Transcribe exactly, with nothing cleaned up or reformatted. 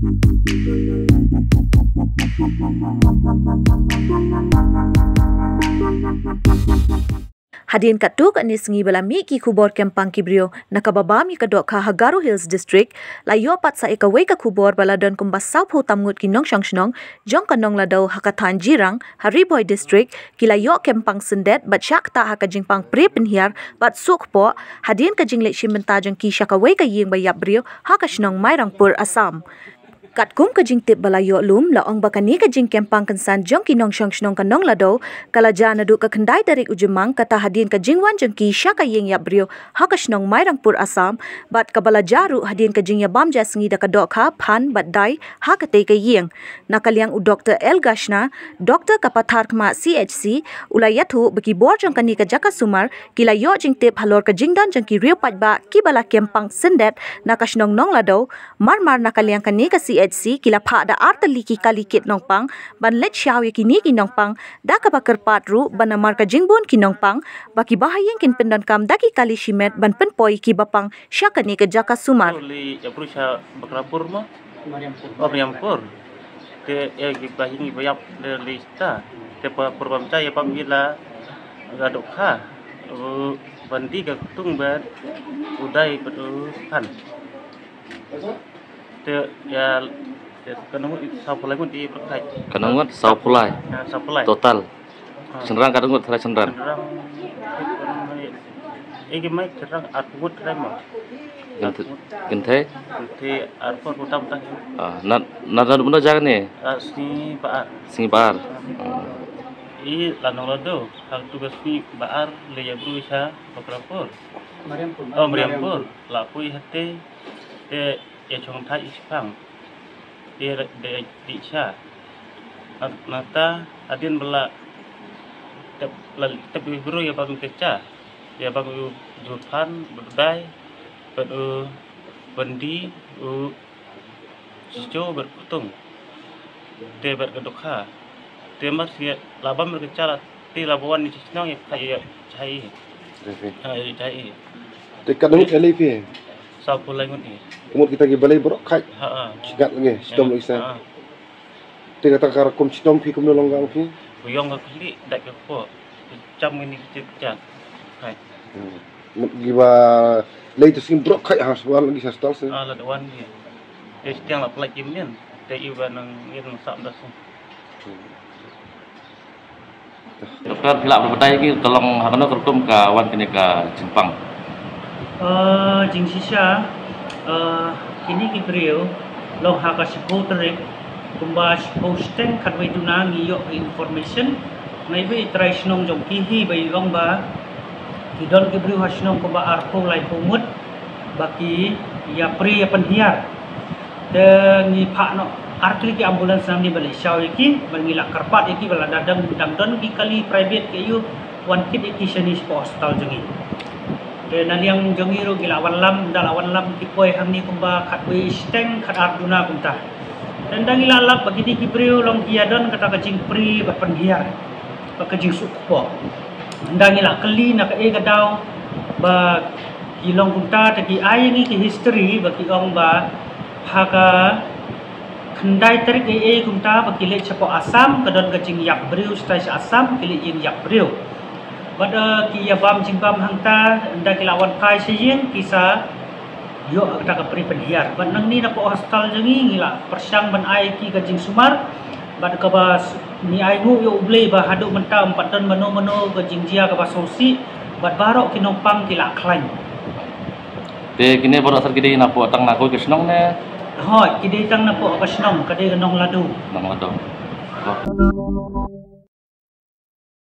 Hadien katto katne sngi ba la mih ki khubor kem pang ki briew na kaba bam ïa ka dohkha ha Garo Hills District, la ïoh pat sa ïa kawei ka khubor ba la don kumba sawphew tam ngut ki nongshong shnong jong ka Nongladaw ha ka thaiñ Jirang ha Ri Bhoi District ki la ïoh kem pang syndet bad shah ktah ha ka jingpang prie pynhiar bad suk poh hadien ka jingleit shim bynta jong ki sha kawei ka ïing ba ïap briew ha ka shnong Mairangpur, Assam. Katkum ka jingtip ba la ïoh lum, la ong ba kane ka jingkem pang kynsan jong ki nongshong shnong ka Nongladaw ka la jia naduh ka khyndai tarik u Jymmang, kata hadien ka jingwan jong ki sha ka ïing ïap briew ha ka shnong Mairangpur, Assam, bad kaba la jia ruh hadien ka jingïabam jia sngi da ka dohkha, phan bad dai ha katei ka ïing. Na ka liang u Doktor L Gashna, doktor ka Patharkhmah C H C, u la ïathuh ba ki bor jong kane ka jaka sumar ki la ïoh jingtip halor ka jingdon jong ki riew paidbah kiba la kem pang syndet na ka shnong Nongladaw. Mar mar na ka liang kane ka C H C ki la phah da ar tylli ki kali kit nongpang ban leit shaw ïa kine ki nongpang, da kaba kyrpad ruh ba namar ka jingbun ki nongpang ba ki bahaïing kin pyndonkam da ki kali shimet ban pynpoi ïa ki bapang sha kane ka jaka sumar. Leit ïa briew sha Bakrapur mo? Oh, Mariampur. Te ïa ki bahaïing ba ïap de leit sha. Te pa pur bam sha ïa bam ïa la ka dohkha. U Bandi, ka Ktung bad u Dai bad u Phan. Te ïa, ïa, katno ngut, sawphew lai ngut i briew khlaiñ. Katno ngut? Sawphew lai. Ah, sawphew lai. Total. Ah. Shynrang katno ngut, trai shynrang? Shynrang, eh, ki mai shynrang arphew ngut trai mo. Kynthei? Kynthei arphew ngut tam tang. Ah, na, na, na, na, jaka ne? Ah, Sngi Ba Ar. Sngi Ba Ar. Ah. Hmm. I la Nongladaw, ha tu ka Sngi Ba Ar, leit ïa briew sha Bakrapur. Mariampur. Oh, Mariampur. La poi hate, te ïa shong thait i shipang. Te la dei dei sha. Na, nangta hadien ba la tep, la tep i briew ïa bam i kyrcha. Ïa bam u Jurphan, bad u Dai, bad u Bandi, u Sijo bad Ktung. Te bad ka dohkha. Te mar shu la bam ka cha la, te la ba wan ïa shnong ïa ka ïa jai. Jai. Ha, ïa jai. Te katno ngut ïaleh phi? Sawphew lai ngut ïa. Ka mut kita ki balei baroh khlaiñ? Ha, ha. Shngat lagi, shitom lagi sa. Ha. Te kata ka rukom shitom phi kumno long ka phi? Ku ïong ka khlieh, dait ka kpoh. Jam ngi ni kjit kjat. Hai. Hmm. Mut kiba leit tu sngim brok khai ha shuwa lagi sa stal se. Ah, la da wan ni. Te stiang la plak kim nin. Te i ba nang yin sap das. Hmm. Doktor, phi lah ban batai ki ka long ha kano ka rukom ka wan kane ka jingpang? Ah, jingshisha, ah, kine ki briew long ha ka shiphew tarik, kumba shiphew shiteng khatwei duna ngi ïoh information. Ngi ba i trai shnong jong ki hi ba i ong ba ki don ki briew ha shnong kumba arphew laiphew ngut ba ki ïa prie ïa pynhiar. Te ngi phah noh ar tylli ki ambulance nangne ba leit shaw ïa ki, ba ngi la kyrpad ïa ki ba lada dang, dang don ki kali private ki ïoh wan kit ïa ki shane shapoh hospital jong ngi. Te na liang jong ngi ruh ngi la wanlam, da la wanlam ki poi hangne kumba khatwei shiteng khatar duna kumta. Te nda ngi la lap ba kine ki briew long ki ïa don kata ka jingprie bad pynhiar bad ka jingsuk kpoh. Nda ngi la kylli na kaei ka daw ba ki long kumta, te ki ai ngi ki history ba ki ong ba ha ka khyndai tarik eiei kumta ba ki leit shapoh Assam, ka don ka jingïap briew shatai sha Assam, ki leit ïeng ïap briew. Bad, eh, ki ïa bam jingbam hangta, nda ki la wan phai sha ïing, ki sa ïoh kata ka prie pynhiar. Bad nangne napoh hospital jong ngi, ngi la pyrshang ban ai ki ka jingsumar. Bad kaba s-, ngi ai nguh ïa U Blei ba haduh mynta ym pat don mano mano ka jingjia kaba sngewsih. Bad baroh ki nongpang ki la khlaiñ. Te kine baroh asar ki dei napoh tang na kawei ka shnong ne? Hooid, ki dei tang napoh ka shnong, ka dei ka Nongladaw. Nongladaw. Oh.